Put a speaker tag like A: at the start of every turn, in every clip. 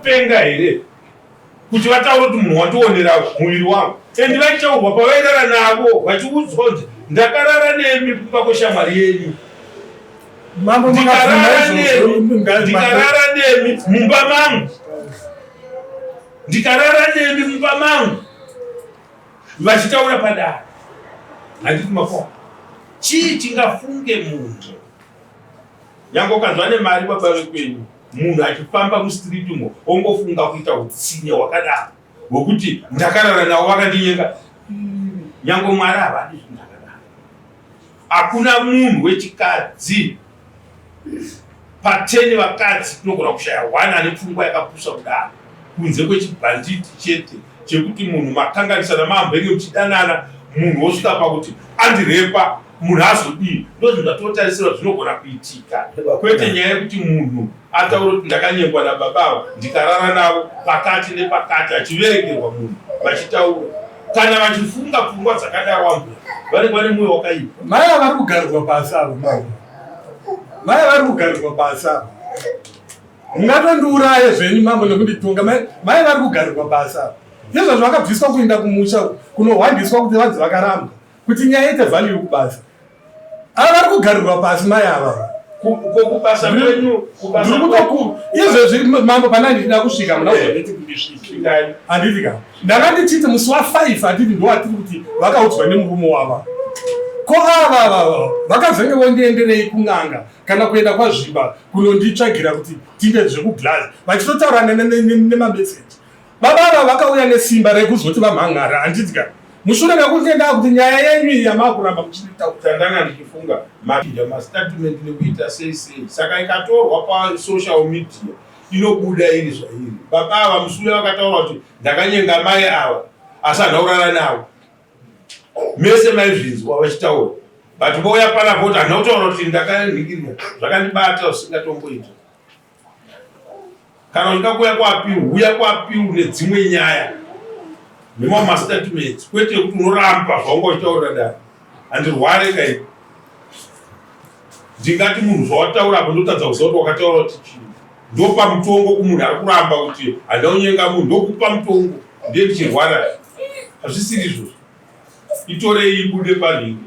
A: kupenga here kuti vataure kuti munhu wandionera muviri wangu and vaitaurwa pavairara navo vachiudzwa kunzi ndakarara nemi kumba kweshamwari yenyu ndikarara nemi mumba mangu ndikarara nemi mumba mangu vachitaura padare handiti makoa chii chingafunge munhu nyange ukanzwa nemari baba vekwenyu munhu achifamba mustreet umo ongofunga kuita utsinye hwakadaro hwekuti ndakarara navo vakandinyenga nyange mwari havadi zvinhu zvakadaro hakuna munhu wechikadzi pateni vakadzi tinogona kushaya one ane pfungwa yakapusa kudaro kunze kwechibhanditi chete chekuti munhu makanganisana maambenge muchidanana munhu wosvika pakuti andirepa munhu azodii ndozvinhu zvatinotarisira zvinogona kuitika kwete nyaya yekuti munhu ataura kuti ndakanyengwa nababa ava ndikarara navo pakati nepakati achiverengerwa munhu vachitaura kana vachifunga pfungwa dzakadaro ambuya vanenge vane mwoyo wakaipa
B: mai ava vari kugarirwa pasi avo mai mai vari kugarirwa pasi avo mungatondiuraye zvenyu mambo nekunditonga mai vari kugarirwa pasi avo izvozvo vakabviswa kuenda kumusha kunohwandiswa kuti vanzi vakarambwa kuti nyaya ite value kubasa ava vari kugarirwa pasi mai ava
A: kubasa kwenyu
B: izvezvi mambo pana ndida kusvika muna kuzonditi kundisvike handiti ka ndanga ndichiti musi wa 5 handiti ndowatiri kuti vakaudzwa nemurume wava ko ava ava vakazenge vondienderei kun'anga kana kuenda kwazvimba kunonditsvagira kuti tiite zvekuglazi vachitotaura nemameseji Baba ava vakauya nesimba rekuzoti vamhan'ara handiti ka mushure mekunge ndakuti nyaya yenyu iyi yamakuramba muchitaura.
A: Chandanga ndichifunga machinja mastatement nekuita sei sei saka ikatorwa pasocial media inobuda iri zvairi. Baba ava musi uya vakataura kuti ndakanyenga mai ava asi handina kurara navo. Mese maizvinzwa vachitaura but vouya panapa kuti handina kutaura kuti ndakanhingirira zvakandibata zvisingatomboita. Kana uchida kuuya kuappeal, huya kuappeal nedzimwe nyaya nemamwe mastatements, kwete kuti unoramba zvaunga uchitaurira dare. Handirware kai. Ndingati munhu zvawataura apo ndotadza kuziva kuti wakataura kuti chii. Ndopa mutongo kumunhu ari kuramba kuti handina kunyenga munhu, ndokupa mutongo ndiye ndichirwara. Hazvisiri izvozvo. Itorei ibude panhingi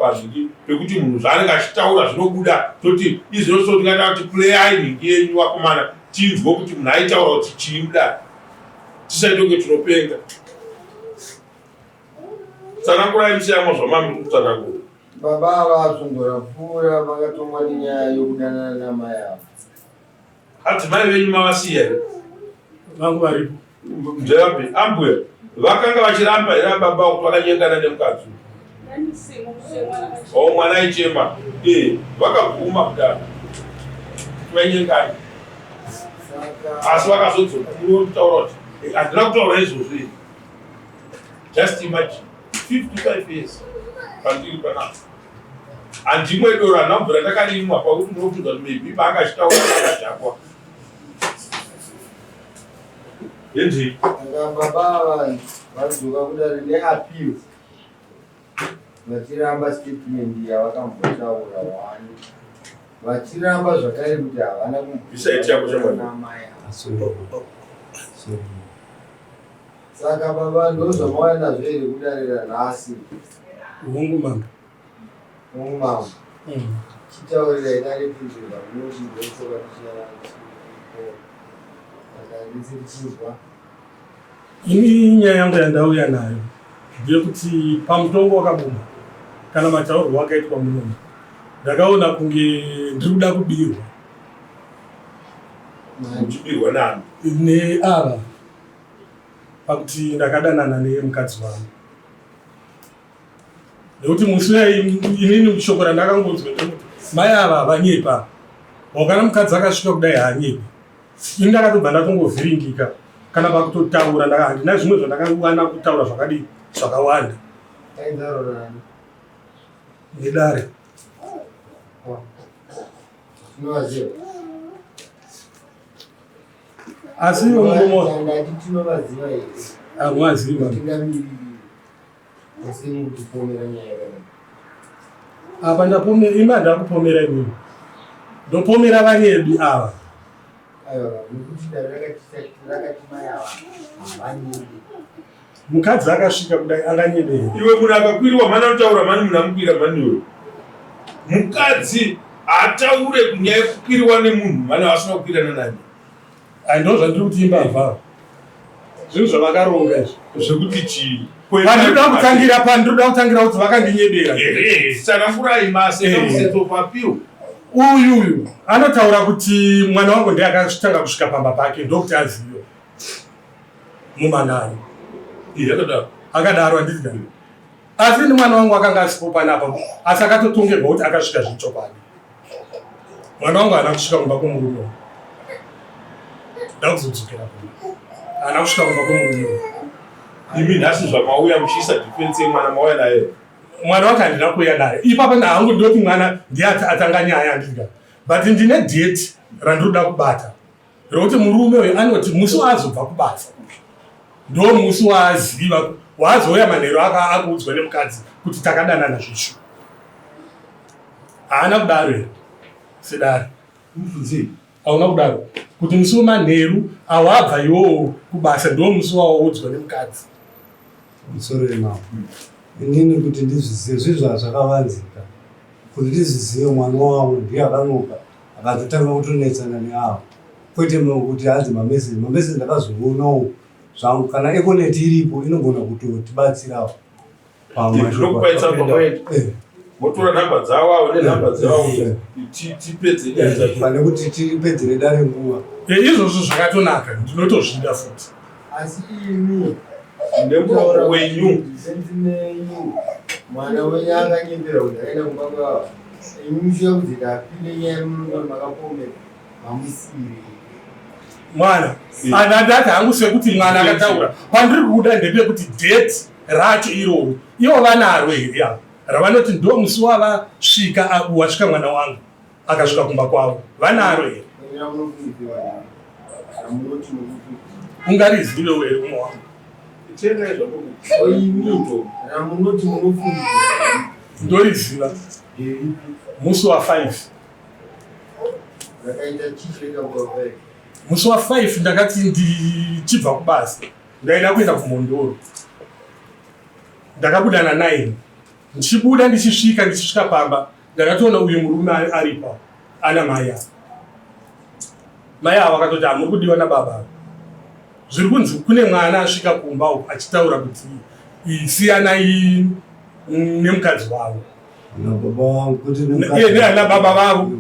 A: panhingi pekuti munhu zvaanenge achitaura zvinobuda toti izvozvo tingada kuti playai nhingi yenyu vakomana tinzwe kuti munhu aitaura kuti chii mudare tisaite kunge tinopenga. Tsanangurai musiyamwa zvamamuri kutsanangura.
C: Baba ava svondo rapfuura vakatongwa nenyaya yokudanana namai ava.
A: Adzimai venyu mavasiya here?
B: Vangu varipo.
A: Ndevapi? Ambuya vakanga vachiramba here ababa kuti vakanyengana nemukadzi uyu? Oh, mwana aichema. Eh, vakabvuma kudaro. Vainyengana. Asi vakazodzoka kutaura kuti eh, handina kutaura izvozvo ini. Just imagine 55 years pandiri panapa. Handimwe doro handina kubvira ndakarimwa pakuti munofunga kuti maybe paanga achitaura akadhakwa. Henry.
C: Saka baba ava vadzoka kudare neappeal vachiramba statement yavakambotaura wani vachiramba zvakare kuti havana
A: kumai
C: saka baba ndozvamauya nazvo here kudare ranhasi?
B: Hongu mambo.
C: Hongu mambo. Mm. Chitaurirai dare tinzwe zvamunoti ndochokwadi chiripo. Saka ndese tichinzwa.
B: Ini nyaya yangu yandauya nayo ndeyekuti pamutongo wakabuda kana mataurwo akaitwa munomu ndakaona kunge ndiri kuda kubirwa.
A: Uchibirwa nani?
B: Neava pakuti ndakadanana nemukadzi wangu nekuti musi uya inini shoko randakangonzwa ndekuti mai ava havanyepa wakana mukadzi akasvika kudai haanyepi ini ndakatobva ndatongovhiringika kana pakutotaura handina zvimwe zvandakawana kutaura zvakadii zvakawanda nedare asi
C: murume tinovaziva here
B: hamuvazivi
C: tingamiriri asi mukupomera nyaya yakadai
B: apa ndapomera imi handakupomera imimi ndopomera vanyebi ava.
C: Aiwa, nekuti dare rakati mai ava havanyebe.
B: Mukadzi akasvika kudai anganyebe here?
A: Iwe munhu akakwiriwa mhani anotaura mhani munhu amukwira mhani iwe. Mukadzi haataure kunyaya yekukwiriwa nemunhu mhani asina kukwirana naye.
B: Ai ndo zvandiri kuti imbavha. Zvinhu zvavakaronga izvi.
A: Zvekuti chii?
B: Pandinoda kutangira pandinoda kutangira kuti vakandinyebera.
A: Tsanangurai mase kamuseto papiwo.
B: Uyu uyu anotaura kuti mwana wangu ndiye akatanga kusvika pamba pake ndokuti azive. Mumanharo.
A: Iye akadaro.
B: Akadaro handiti ka? Asi ini mwana wangu akanga asipo panapa asi akatotongerwa kuti akasvika zvechokwadi. Mwana wangu haana kusvika kumba kwemurume. Ndakuzodzokera kumba. Haana kusvika kumba kwemurume.
A: Imi nhasi zvamauya muchiisa defense yemwana mauya naye.
B: Mwana wake handina kuuya naye. Ipapa hangu ndoti mwana ndiye atanga nyaya handiti ka? But ndine date randinoda kubata. Rokuti murume uyu anoti musi waazobva kubasa ndo musi waaziva waazouya manheru aka akuudzwa nemukadzi kuti takadanana zvishu. Haana kudaro here sedare? Hauna kudaro kuti musi wemanheru awabva iwowo kubasa ndo musi wawaudzwa nemukadzi.
C: Musoro yemambo. Inini kuti ndizvizive zvinhu zvazvakavanzika kuti ndizvizive mwana wavo ndiye akanoka akatotanga kutonetsana neavo kwete kuti hanzi mameseji mameseji ndakazoonawo zvangu kana econet iripo inogona kutotibatsirawo
A: eh. motora nhamba dzavo avo nenhamba dzavo eh. tipedze nyaya dzacho
C: pane kuti tipedzere dare nguva
B: eh, izvozvo zvakatonaka ndinotozvida futi
C: asi imi
A: nemuromo wenyu
C: mwana wenyu akanyembera kuti akaenda kumba kwavo Imi muchiuya kuzoita appeal yenyaya yemurume makapomera mamusiri.
B: Mwana andati hangu sekuti mwana akataura pandiri kuda ndepekuti date racho iroro ivo vanaro here ava ravanoti ndo musi wavasvika wasvika mwana wangu akasvika kumba kwavo vanaro here ungarizivewo here umwe wangu ndoriziva musi wa 5 musi wa 5 ndakati ndichibva kubasa ndaida kuenda kumhondoro ndakabuda na 9 ndichibuda ndichisvika ndichisvika pamba ndakatoona uyu murume aripo ana mai ava mai ava vakatoti hamuri kudiwa nababa zviri kunzi kune mwana asvika kumba uku achitaura kuti siyanai nemukadzi wavo nababa vavo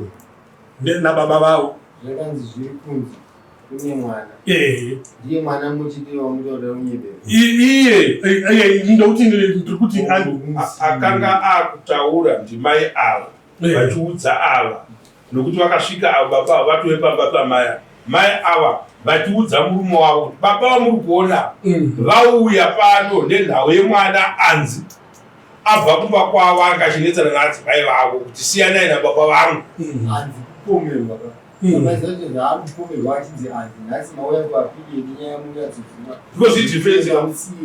B: nababa vavo
C: zvakanzi zviri kunzi kune mwana
B: ehe
C: ndiye mwana muchiti wamutoda kunyebera
B: iye ndokuti ndiri kuti
A: akanga akutaura ndimai ava vachiudza ava nokuti vakasvika ava baba ava vatove pamba pamai mai ava vachiudza murume wavo kuti baba vamuri kuona mm. vauya pano nenhau yemwana anzi abva kumba kwavo anga achinetsana naadzimai vavo kuti siyanai nababa vangu
C: mm. anzi kupomerwa mm.
A: because it defense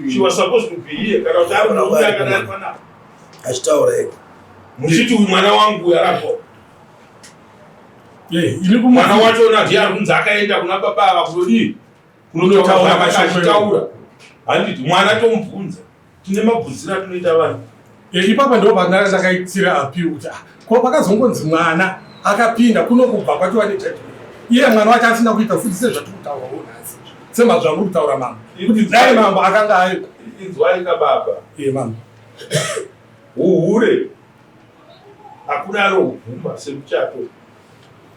A: she was supposed to be here kana kuti ari murume akadari panapa
D: achitaura ega
A: muchiti uyu mwana wangu uyu arapo mwana wacho ona ndiye ari kunzi akaenda kuna baba ava kunodii kunotaura achitaura handiti mwana tomubvunza tine mabvunziro atinoita vanhu
B: ipapa ndo pandanga ndakaitira appeal kuti ah, ko pakazongonzi mwana akapinda kuno kubva kwatova nejudgment iye mwana wacho asina kuita futi sezvatiri kutaurawo nhasi semazvamuri kutaura mambo kuti dai mambo akanga ayo
A: inzwai kababa
B: iye mambo
A: Uhure hakuna anohubvuma semuchato.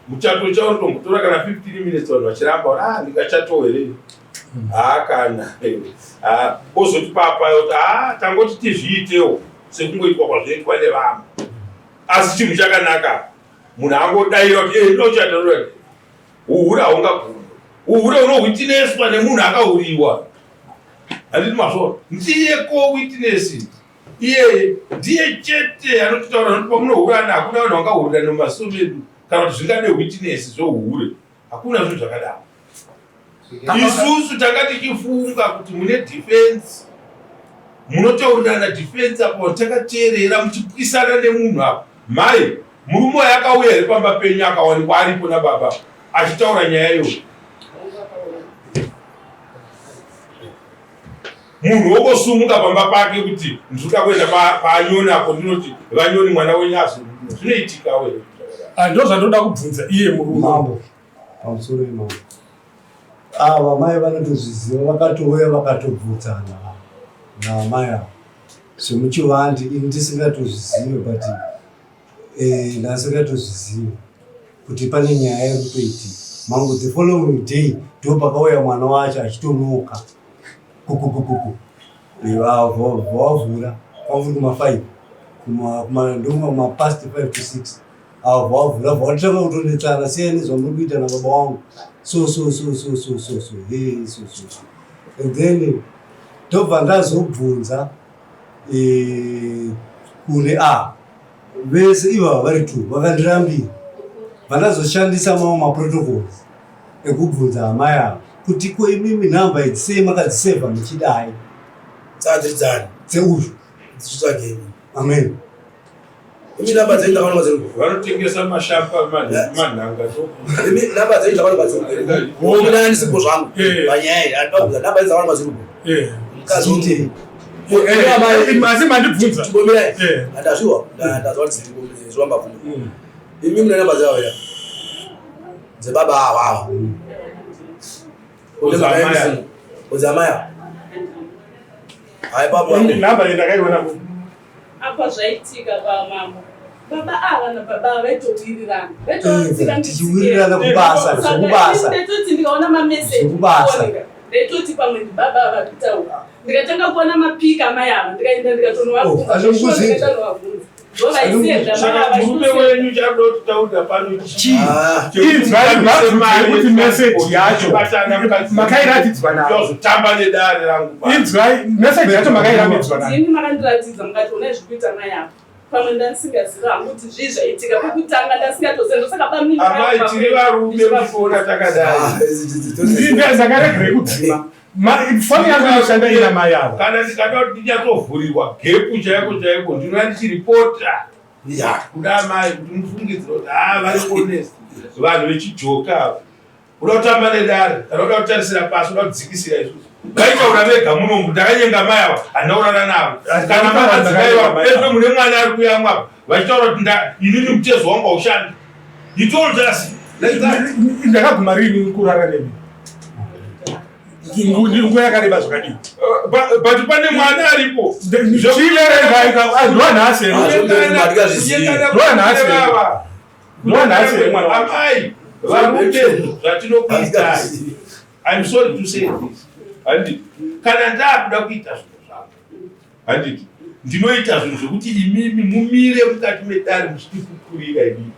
A: Muchato chaunotombotora kana 15 minutes vanhu vachiramba ah ndingachato here? Haa kana. Ah ozoti papa yoti ah tangoti tizviitewo sekungoitwa kwazvinoitwa nevamwe. Asi chinhu chakanaka munhu angodaira kuti eh ndochata ndochata. Uhure haungabvumi. Uhure unohwitineswa nemunhu akahuriwa. Handiti mazvoona? Ndiye ko witness. Iyeye ndiye chete anototaura nokuti pamunohurana hakuna vanhu vangahurirana mumaziso medu kana kuti zvingade witness zvohure. Hakuna zvinhu zvakadaro. Isusu tanga tichifunga kuti mune defense munotaurirana defense apo takateerera muchipwisana nemunhu apo mai murume uyo akauya here pamba penyu akawanikwa aripo nababa achitaura nyaya iyoyo. Munhu wongosumuka pamba pake kuti ndinoda kuenda paanyoni apo ndinoti vanyoni mwana wenyu azo zvinoitikawo here?
B: Ah, ndo zvandoda kubvunza iye murume.
C: Mambo, pamusoro imambo. Ava mai vanotozviziva vakatouya vakatobvudzana naamai ava zvemuchivandi ini ndisingatozvizive but eh, ndasingatozvizive kuti pane nyaya iri kutoitika mangu the following day ndo pakauya mwana wacho achitonoka kukukukuku vavhura kwamuri kuma 5 kuma past 5 to 6 avo vavhura vatanga kutonetsana siyani zvamuri kuita nababa wangu so so so so so so so he so so so and then ndobva ndazobvunza eh, kune a vese ivava vari two vakandirambira vandazoshandisa mamwe maprotocols ekubvunza amai ava kuti ko imimi nhamba idzi sei makadzisevha muchidai
D: dzadziri dzani
C: dzeuyu
D: dzichitsvagei
C: amen
D: imi namba dzenyu dzakaonekwa dziri kupi
A: vanotengesa mashapa manhanga
D: imi namba dzenyu dzakaonekwa dziri kupi mina ndisipo zvangu
B: Eh.
D: panyaya iyi andinokuza namba dzenyu dzakaonekwa dziri kupi
B: Eh.
D: mukadzi
C: Dziite.
B: Eh, asi mandibvunza
D: chimbomira
B: Eh.
D: andazviwa ndazwa kuti dziri kupi zviwamba bvunza imi mune namba dzavo ya dzebaba ava ava
A: Udzamaya.
D: udzamaya hayi papo
B: Namba iyi ndakaiona ku
E: Apa zvaitika pamambo baba ava nababa ava vaitowirirana vaitotsika
C: tichiwirirana kubasa zvekubasa
E: ndaitoti ndikaona mameseji
C: Zvekubasa.
E: kuoneka ndaitoti pamwe ndibaba ava kutaura ndikatanga kuona mapika amai ava ndikaenda
C: Oh, hazvikuzinza.
E: ndikatonovabvunza ndovaisenda
A: Saka murume wenyu chakuda kuti taurira pano
C: Chii?
D: Ah.
B: Inzwai ngabvunze kuti message yacho makairatidzwa nayo.
A: Ndozotamba nedare rangu pano.
B: Inzwai message yacho makairambidzwa nayo.
E: Ndini makandiratidza mukati onai zviri kuita mai ava pamwe ndandisingaziva hangu kuti zvii zvaitika pekutanga ndasingatoziva ndosaka bamini
A: Amai tiri varume muchiona takadai.
B: Ndakaregerei kudzima. Foni yangu inoshanda ina mai ava.
A: Kana ndikada kuti ndinyatsoovhurirwa gepu chaiko chaiko ndinouya ndichiripota
D: ya
A: kuda amai kuti mufungidzire kuti haa vari honest vanhu vechijoka ava. Uda kutamba nedare kana uda kutarisira pasi uda kudzikisira isusu. Vaitaura vega munomu ndakanyenga mai ava handina kurara navo. Kana madzimai vavo ezvo mune mwana ari kuyamwa apa vachitaura kuti inini mutezo wangu haushandi. He told us like that.
B: Ndakaguma rini kurara nemi? Nguva yakareba zvakadii?
A: But pane mwana aripo.
B: Ndwanhasi Ndwanhasi mwana wangu.
A: Amai varume zvatinokuitai. I'm sorry to say this. Handiti kana ndakuda kuita zvinhu zvangu. Handiti ndinoita zvinhu zvekuti imimi mumire mukati medare muchindipupurira imimi.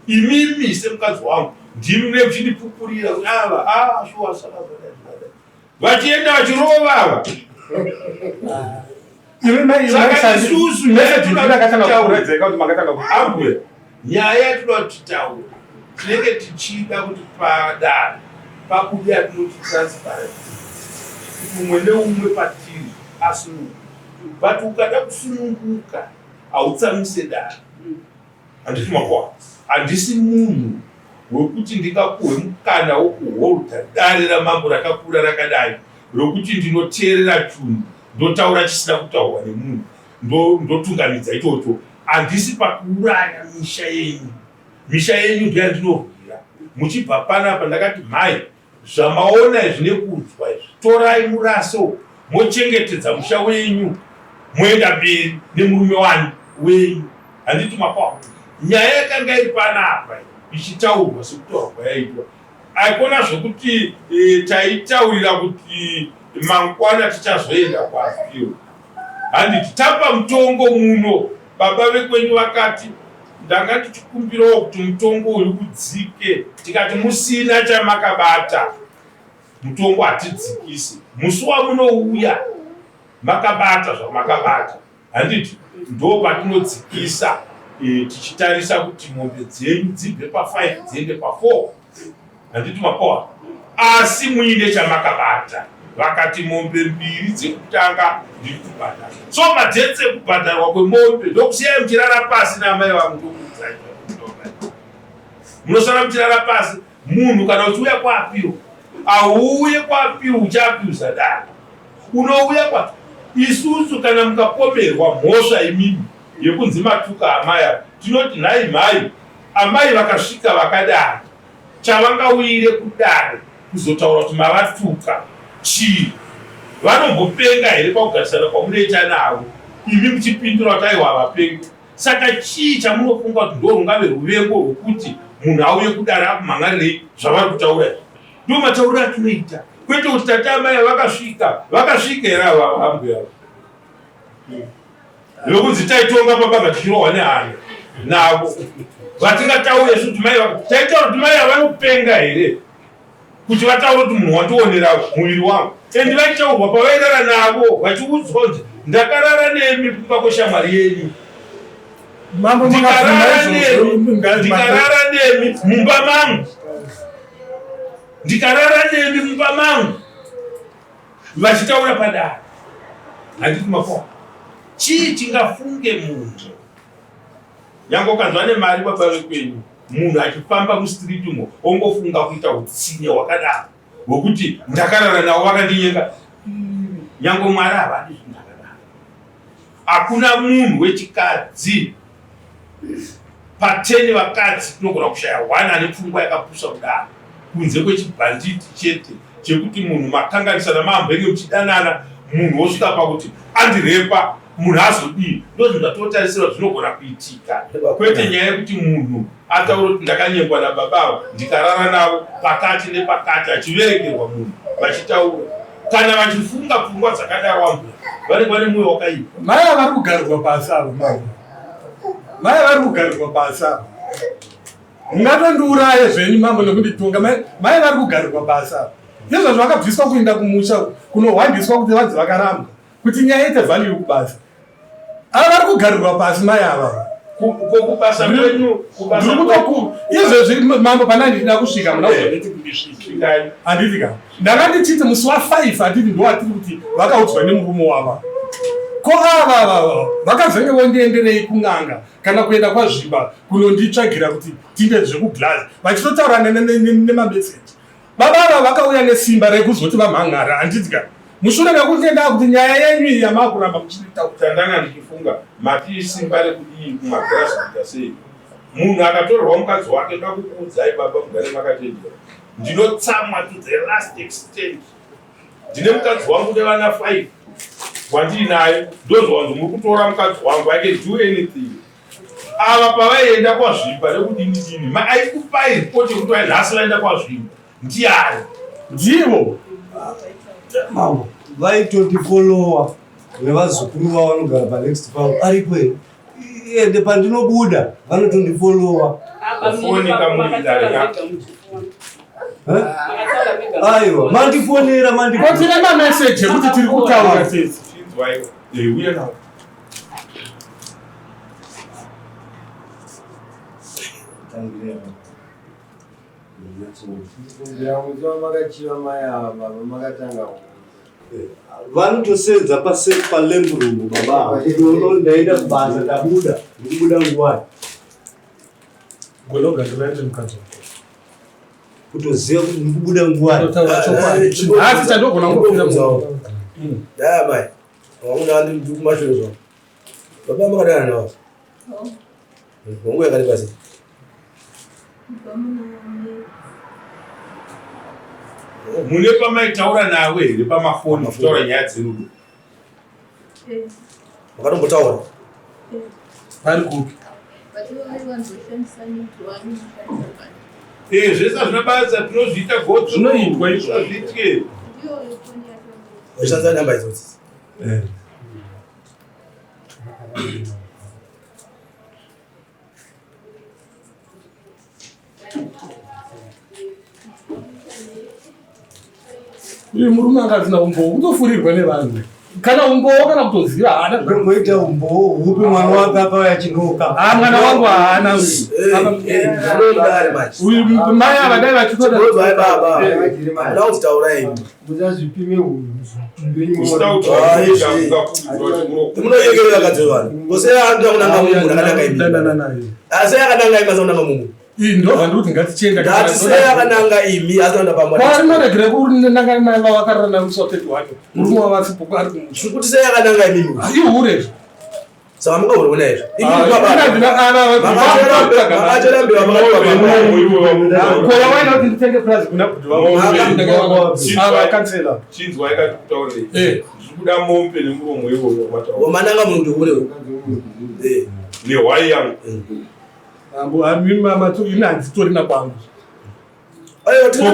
A: Imimi semukadzi wangu ndimi mune muchindipupurira kuti ava ah shuwa saka zvadai zvadai. Vachienda vachirova ava. Saka isusu ambuya nyaya yatinoda kuti titaure tinenge tichida kuti padare pabude yatinoti transparent kuti umwe neumwe patiri asununguka but ukada kusununguka hautsamise dare handiti makoa handisi munhu wekuti ndingapuhwe mukana wokuholda dare ramambo rakakura rakadai rokuti ndinoteerera chunhu ndotaura chisina kutaurwa nemunhu ndotungamidza ichocho handisi pakuuraya misha yenyu misha yenyu ndoyandinorwira muchibva panapa ndakati mhai zvamaona izvi nekunzwa izvi torai murase uku mochengetedza musha wenyu moenda mberi nemurume wani wenyu handiti mapawa nyaya yakanga iri panapa ichitaurwa sekutaurwa kwayaitwa aikona zvekuti e, taitaurira kuti mangwana tichazoenda kwaapiro handiti tapa mutongo muno baba vekwenyu vakati ndanga ndichikumbirawo kuti mutongo uyu udzike tikati musina chamakabata mutongo hatidzikisi musi wamunouya makabata zvamakabata handiti ndo patinodzikisa e, tichitarisa kuti mombe dzenyu dzibve pa5 dziende pa4 handiti mapoa asi muine chamakabata vakati mombe mbiri dzekutanga ndiri kubhadhara so madhetsi ekubhadharwa kwemombe ndokusiyai muchirara pasi naamai vangu ndokuudzai munosara muchirara pasi munhu kana uchiuya kwaapiro auye kwaapiro uchiapiuza dare. Unouya kwa isusu kana mukapomerwa mhosva imimi yekunzi matuka amai ava, tinoti nhai mhai, amai vakasvika vakadaro, chavangauyire kudare kuzotaura kuti mavatuka chii? Vanombopenga here pakugarisana kwamunoita navo imi muchipindura kuti aiwa havapengi? Saka chii chamunofunga kuti ndorungave ruvengo rwokuti munhu auye kudare akumhan'arirei zvavari kutaura izvi? Ndo matauriro atinoita, kwete kuti tati amai vakasvika vakasvika here ava ambuya vekunzi taitonga pababa tichirohwa nehana navo vatingataure isu kuti mai taitaura kuti mai avanopenga here kuti vataure kuti munhu wandionera muviri wangu and vaitaurwa pavairara navo vachiudzwa kunzi ndakarara nemi kumba kweshamwari yenyu ndikarara nemi mumba mangu ndikarara nemi mumba mangu vachitaura padare handiti makoa chii chingafunge munhu nyange ukanzwa nemari baba vekwenyu munhu achifamba mustreet umo ongofunga kuita utsinye hwakadaro hwekuti ndakarara navo vakandinyenga nyange mwari havadi zvinhu zvakadaro hakuna munhu wechikadzi pateni vakadzi tinogona kushaya one ane pfungwa yakapusa kudaro kunze kwechibhanditi chete chekuti munhu makanganisana maambenge muchidanana munhu wosvika pakuti andirepa munhu azodii ndozvinhu zvatinotarisira zvinogona kuitika kwete nyaya yekuti munhu ataura kuti ndakanyengwa nababa ava ndikarara navo pakati nepakati achiverekerwa munhu vachitaura kana vachifunga pfungwa dzakadaro ambuya vanenge vane mwoyo wakaipa
B: mai ava vari kugarirwa pasi avo mai mai vari kugarirwa pasi avo mungatondiuraye zvenyu mambo nekunditonga mai vari kugarirwa pasi avo izvozvo vakabviswa kuenda kumusha kunohwandiswa kuti vanzi vakarambwa kuti nyaya ite value kubasa ava vari kugarirwa pasi mai ava
A: kubasa kwenyu
B: izvezvi mambo pana ndida kusvika muna kuzonditi kundisvike handiti ka ndanga ndichiti musi wa5 handiti ndowatiri kuti vakaudzwa nemurume wava ko ava ava vakazenge vondienderei kun'anga kana kuenda kwazvimba kunonditsvagira kuti tiite zvekuglazi vachitotaura nemameseji Baba ava vakauya nesimba rekuzoti vamhan'ara handiti ka mushure mekunge ndakuti nyaya yenyu iyi yamakuramba muchitaura.
A: Chandanga ndichifunga mati simba rekudii kumagirazi kuita sei munhu akatorerwa mukadzi wake ndoda kukuudzai baba mugare makachenjera ndinotsamwa to the last extent ndine mukadzi wangu nevana 5 wandiinaye ndozvawanzi muri kutora mukadzi wangu i can do anything ava pavaienda kwazvimba nekudini dini maaikupai ripoti yekuti vai nhasi vaenda kwazvimba ndiani
B: ndivo
C: mambo vaitondifolowa nevazukuru vavo vanogara panext pavo aripo here ende pandinobuda vanotondifolowa aiwa mandifonera
B: mandifonera mameseji ekuti tiri kutaura tese
C: Vanotosenza palemburumu baba ndaenda kubasa ndabuda ndikubuda nguwai kutoziva kuti ndikubuda nguwai
B: asi chandogona kufira
D: dai mai Wamuna ndi kumashure zvo. Baba makadana nawo. Wangu yakati basi.
A: Mune pamaitaura nawe here pamafoni kutaura nyaya dzerudo?
D: Makatombotaura.
B: Pari kupi?
A: Eh, zvese hazvina basa tinozviita gotso.
B: Zvinoitwa izvo.
A: Hazviitye.
D: Washandisa namba idzodzi.
C: Eh.
B: Uyu murume anga asina umbowo kutofurirwa nevanhu kana umbowo kana kutoziva haana
C: Ndomboita umbowo hupi mwana wake akauya achinoka.
B: Ah, mwana wangu haana
D: Munodare manje.
B: uyu mai ava dai vachitoda
D: Bye baba. Muda kuti taurai.
F: Muzazvipime
D: Munoyekerera vakadzi vevanhu. Kose anoda kunanga mumhu rakananga imi. Asi akananga imi asananga mumhu.
B: Ndobva ndikuti ngatichienda.
D: Ndati sei akananga imi asina pamwe.
B: Kwari maregere kunanga mai vakarara na musi wa 31. Murume wavo asipo ari kumusha.
D: Kuti sei akananga imimi?
B: Ihure izvo.
D: Saka mungahure kuna izvo. Imi
B: Ah,
D: baba. Makachera mbeva makatiwa baba.
B: Koya waida kuti nditenge purazi kuna bhudhi vavo. Ava kansela.
A: Chinzwai katikutaurei.
B: Eh.
A: Zviri kuda mombe nemuromo iwoyo wamataura.
D: Wamananga munhu kuti hure. Eh.
A: Nehwai yangu.
B: Mambo ami mama tu ini handitorina kwangu.
D: Aiwa tiri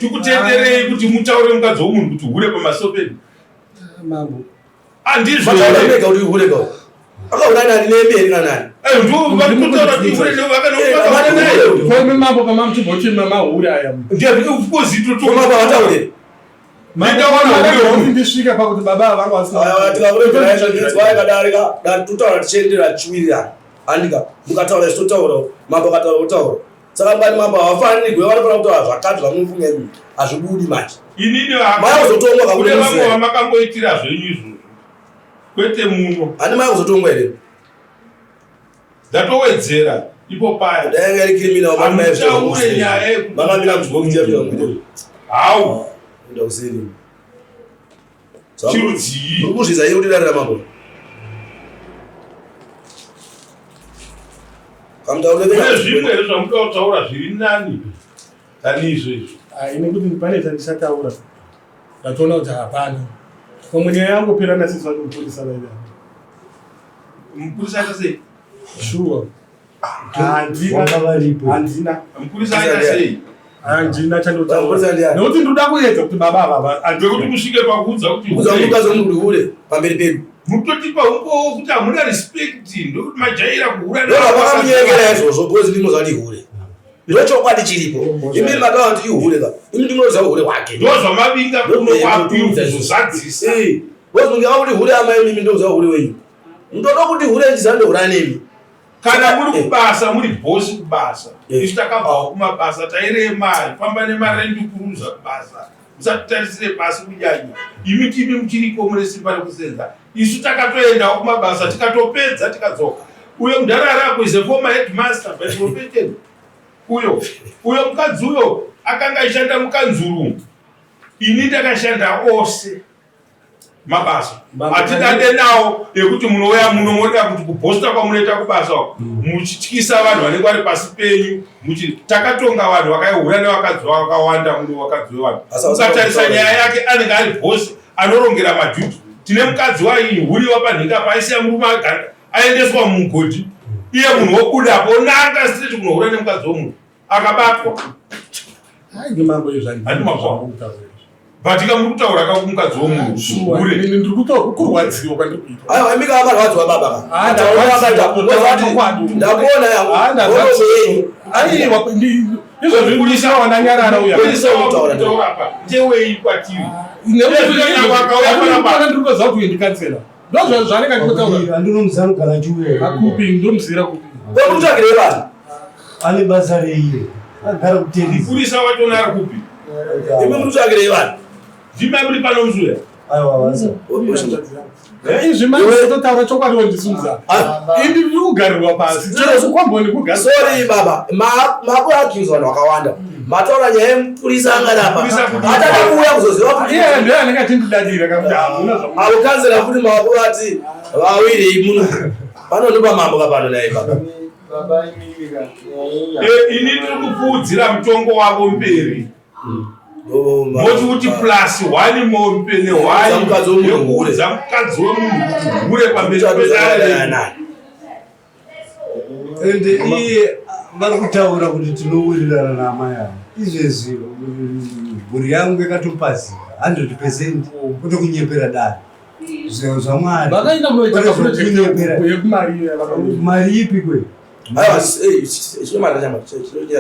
A: Tikutenderei kuti mutaure mukadzi womunhu kuti hure pamasope.
B: Mambo.
A: Handizvo.
D: Mataura mega kuti hure ka. Akaura nani nemberi na nani?
A: Eh, ndo vakutaura kuti hure nevakanokuti.
B: Koimi mambo pamamuchimboti mahure aya.
A: Ndiye of course itoto.
D: Koma vataure.
B: Mambo ndisvika pakuti baba vangu vasina.
D: Aiwa tikakuregerai kadarika totaura tichiendera chiwirirana. Andika mukataura isu totaura mambo akataura kutaura. Saka mukati mambo havafanirwi vanofanira kutaura zvakati zvamunofunga imi hazvibudi manje.
A: Inini
D: Maya kuzotongwa
A: kune
D: kakuti
A: vamwe
D: muzive.
A: vamakangoitira zvenyu izvozvo. Kwete muno.
D: Handi maya kuzotongwa here?
A: Ndatowedzera ipo paya.
D: Dai yanga iri criminal mani maya
A: Hamutaure nyaya yekuti
D: Makamira muchibhokisi yapinda mukuita.
A: Hau.
D: Kuenda kuseri.
A: Chirudzii.
D: Muri kuzvidza here kuti dare ramambo? Kamutaure
A: Kune zvimwe here zvamunoda kutaura zviri nani than izvo izvo.
B: Ini kuti pane chandisataura. Ndatoona kuti hapana. Pamwe nyaya yangopera nasisi vacho mupurisa vaive.
A: Mupurisa aita sei?
B: Sure. Handina.
C: Vanga varipo.
B: Handina.
A: Mupurisa aita sei?
B: Handina
D: Mupurisa
B: chandotaura.
D: ndiani?
B: Nekuti ndinoda kuedza kuti baba ava
A: Ndekuti musvike pakuudza kuti
D: Kudza mukadzi wemunhu kuti hure pamberi pedu.
A: mutotipa umbowo kuti hamuna respect ndokuti majaira kuhura
D: Ndovakamunyengera izvozvo because ndinoziva kuti ihure. Ndochokwadi chiripo. Imi makaona kuti ihure ka. Imi ndinoziva hure hwake.
A: ndozvamavinga kuno kwapi kuzozadzisa
D: Eh. Because munge kuti hure amai mimi ndoziva hure wenyu. Ndoda kuti hure ndiziva ndohura nemi.
A: Kana muri kubasa, muri bhosi kubasa,
D: Eh.
A: isu takabvawo kumabasa, tairema, famba nemarendi kuruza kubasa, musatitarisire pasi kunyanya. Imi timi muchiriko mune simba rekusenza, isu takatoendawo kumabasa tikatopedza tikadzoka. Uyo mudhara arako is a former headmaster by profession. Uyo uyo mukadzi uyo akanga aishanda mukanzuru, ini ndakashanda ose mabasa hatidade nawo ekuti munouya muno moda kuti kubhosta kwamunoita kubasa uko muchityisa vanhu vanenge vari pasi penyu muchi takatonga vanhu vakaihura nevakadzi vakawanda muno vakadzi vevanhu. Ukatarisa nyaya yake anenge ari bhosi anorongera majuti. Tine mukadzi waihuriwa panhinga paisiya murume aganda aendeswa mumugodhi, iye munhu wobudapo onanga straight kunohura nemukadzi womunhu akabatwa.
B: Hayi mambo izvo.
A: Handi makwa. But ka muri kutaura ka kumukadzi womunhu kuti hure.
B: Ndiri kutorwadziwa kwandiri kuita.
D: Aiwa imi ka akarwadziwa baba ka.
B: Ah, ndarwadziwa.
D: Ndakuona yangu.
B: Ah, ndarwadziwa. Aiwa, izvozvi mupurisa wandanyarara uya.
A: Mupurisa wakutaura apa ndewei kwatiri?
B: Ndiri kutoziva kuti uyu ndikansela. Ndozvo zvaanenge achitotaura.
C: Andinomuziva anogara achiuya.
B: Akupi, ndomuziira kupi.
D: Kokutsvagirei vanhu?
C: Ane basa reiye. Agara kuterisa.
A: Mupurisa wachona ari kupi?
D: Imi muri kutsvagirei vanhu?
A: Ndimai muri pano musuya.
C: Aiwa basa.
B: Izvi manje kutotaura chokwadi wondisumudza. Ini ndiri kugarirwa pasi. Chero kwamboni kugarira.
D: Sorry baba, makuaccuse vanhu vakawanda. Mataura nyaya yemupurisa angadapa.
A: Mupurisa kuti-
D: Atada kuuya kuzoziva kuti
B: Iye ndiye anenge achindidadira kakuti hamuna zvamu.
D: avo kanzera futi makuvati vawirei muno. Panondipa mambo kapano naye baba.
F: Baba imimi ka.
A: Eh, ini ndiri kupfuudzira mutongo wavo mberi. Moti kuti plus one mombe nehwai
D: Kuudza mukadzi wemunhu hure.
A: yekuudza mukadzi wemunhu kuti hure pamberi pedare.
C: Ende iye vari kutaura kuti tinowirirana naamai ava. Izvezvi mhuri yangu yakatopazika 100% kwete kunyepera dare. Zvinhu zvaMwari.
B: Vakaenda munoita
C: Kwete
B: kaproject
C: zvekunyepera.
B: yekumari iya vakaita.
C: Mari ipi kwe?
D: Aiwa,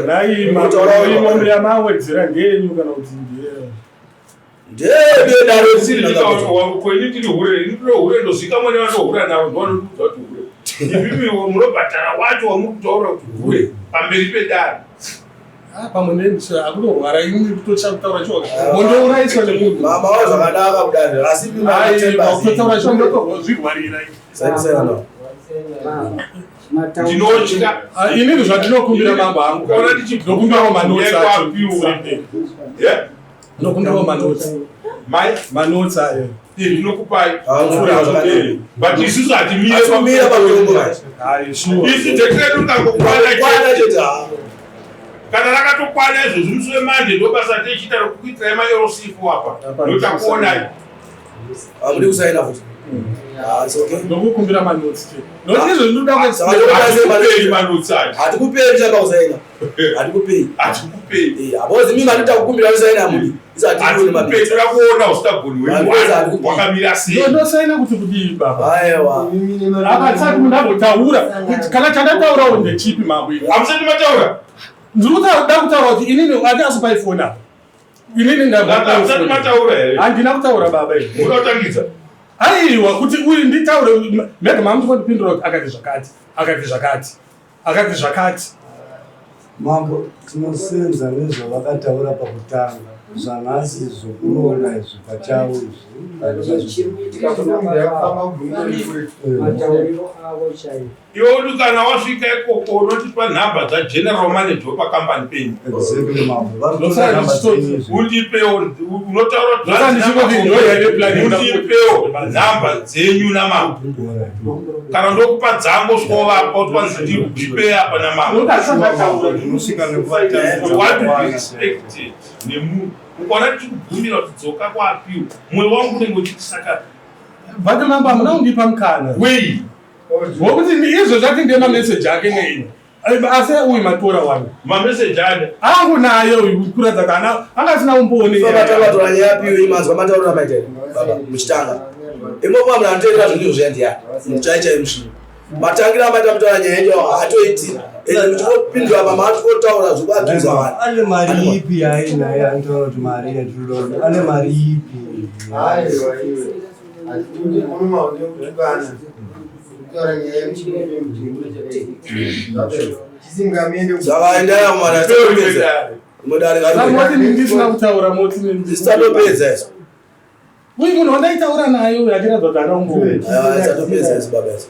B: Dai mambo yamawedzera ngeyenyu kana kuti ndiye.
A: Ini ndiri hure, ini ndiri hure, ndozikamwa nevanohura navo, ndovanokuudza kuti hure. Imimi munobhadhara wacho wamuri kutaura kuti hure pamberi pedare.
B: Ah, pamwe nendisha akutorwara ini ndikutotya kutaura choka. Mondouraiswa nemunhu.
D: Mama wao zvakanaka kudare asi
B: Aiwa, kutotaura choka ndotozvirwarira.
A: Ndinotya.
B: Ah, inini zvandinokumbira mambo hangu
A: Ukaona ndichibvuma
B: ndokumbirawo manotsi acho
A: kwapiwa. Yeah?
B: ndokumbirawo manotsi
A: Mai,
B: manotsi ayo
A: eh, ndinokupai.
D: Ah, unokumbira zvakadini.
A: Eh, But isusu hatimire
D: Hatimire pamutongo manje.
B: hayi shuwa
A: Isu date redu rikangokwana
D: Kwana
A: chete.
D: chete ah.
A: Kana rakatokwana izvozvi musi wemanje ndobasa tichiita rokukuitirai maLC4 apa. Ndotakuonai.
D: Hamudi kusaina futi. Ah, it's okay.
B: ndokukumbira manotsi chete nokuti izvo ndinoda
D: Ah,
B: ku
D: saka tokupa sei
A: Hatikupei manotsi acho.
D: Hatikupei chaka kusaina. Hatikupei.
A: Hatikupei.
D: Eh, apo mimi mandita kukumbira kusaina hamudi. Isu hatikuoni
A: Hatikupei.
D: mabasa.
A: Toda kuona ustabhoni hwenyu
D: Manotsi hatikupei.
A: wakamira sei.
B: ndosaina kuti kudii baba
D: Aiwa.
B: apa tisati mundambotaura kuti kana chandataurawo ndechipi mambo ini
A: Hamusati mataura?
B: ndiri kuda kutaura kuti inini ati asupai foni apa inini
A: Hamusati mataura here?
B: handina kutaura baba ini
A: Munoda kutangidza?
B: aiwa kuti uyu nditaure mega mamutondipindura kuti akati zvakati akati zvakati akati zvakati
C: Mambo, tinosenza nezvavakataura pakutanga zvanhasi zvokuroona izvi pachavo izvi.
F: Chiri kuitika kuna baba matauriro avo chaivo.
A: Iwe uri kana wasvika ikoko unotipa nhamba dzageneral manager wepakambani penyu.
C: Exactly, mambo. Vari kutora
B: Ndosaka
C: nhamba
B: ndichitoti-
C: dzenyu izvi.
A: Undipewo unotaura kuti
B: Ndosaka ndichingoti ndo yaive plan yekuda kuti-
A: undipewo nhamba dzenyu namambo.
C: Alright.
A: Kana ndokupa dzangu svovapa kuti kwanzi ndipe apa namambo.
B: Nokuti asati ndataura.
C: Unosvika nekuvatambidza
A: You want to be
C: kuwana.
A: respected nemunhu. Ukaona tichikubvumira kuti dzoka kwapiwa, mwoyo wangu unenge uchiti saka
B: But mambo hamuna kundipa mukana
A: wei
B: wokuti izvo zvati ndiye mameseji ake neini asi uyu matora wani
A: mameseji ane
B: angu naye uyu kuratidza kuti ana anga asina umboone
D: Vataura nyaya yapiwe imanzwa mataurira maita here, baba muchitanga. Imomo munhu anoteerera zvinhu izvo zviya ndiyani? Munhu chai chai musvinu. Matangira amaita mutaura nyaya yacho haatoiti. Ende muchingopindura mama achikotaura zvekuadhuza vanhu.
C: Ane mari ipi yaainaye anotaura kuti mari yatinoda ane mari ipi?
F: Aiwa iwe. Hatikuti unomaonde kutukana. Kutaura nyaya yemuchimwe chakaitika. Chisingamende
D: Saka endai amwana tisatopedza. Mudare
B: Saka
D: ngati
B: moti ndisina kutaura moti
D: tisatopedza isu.
B: uyu munhu wandaitaura naye uyu achiratidza kuti ana umboone
D: Aiwa tisatopedza isu baba isu.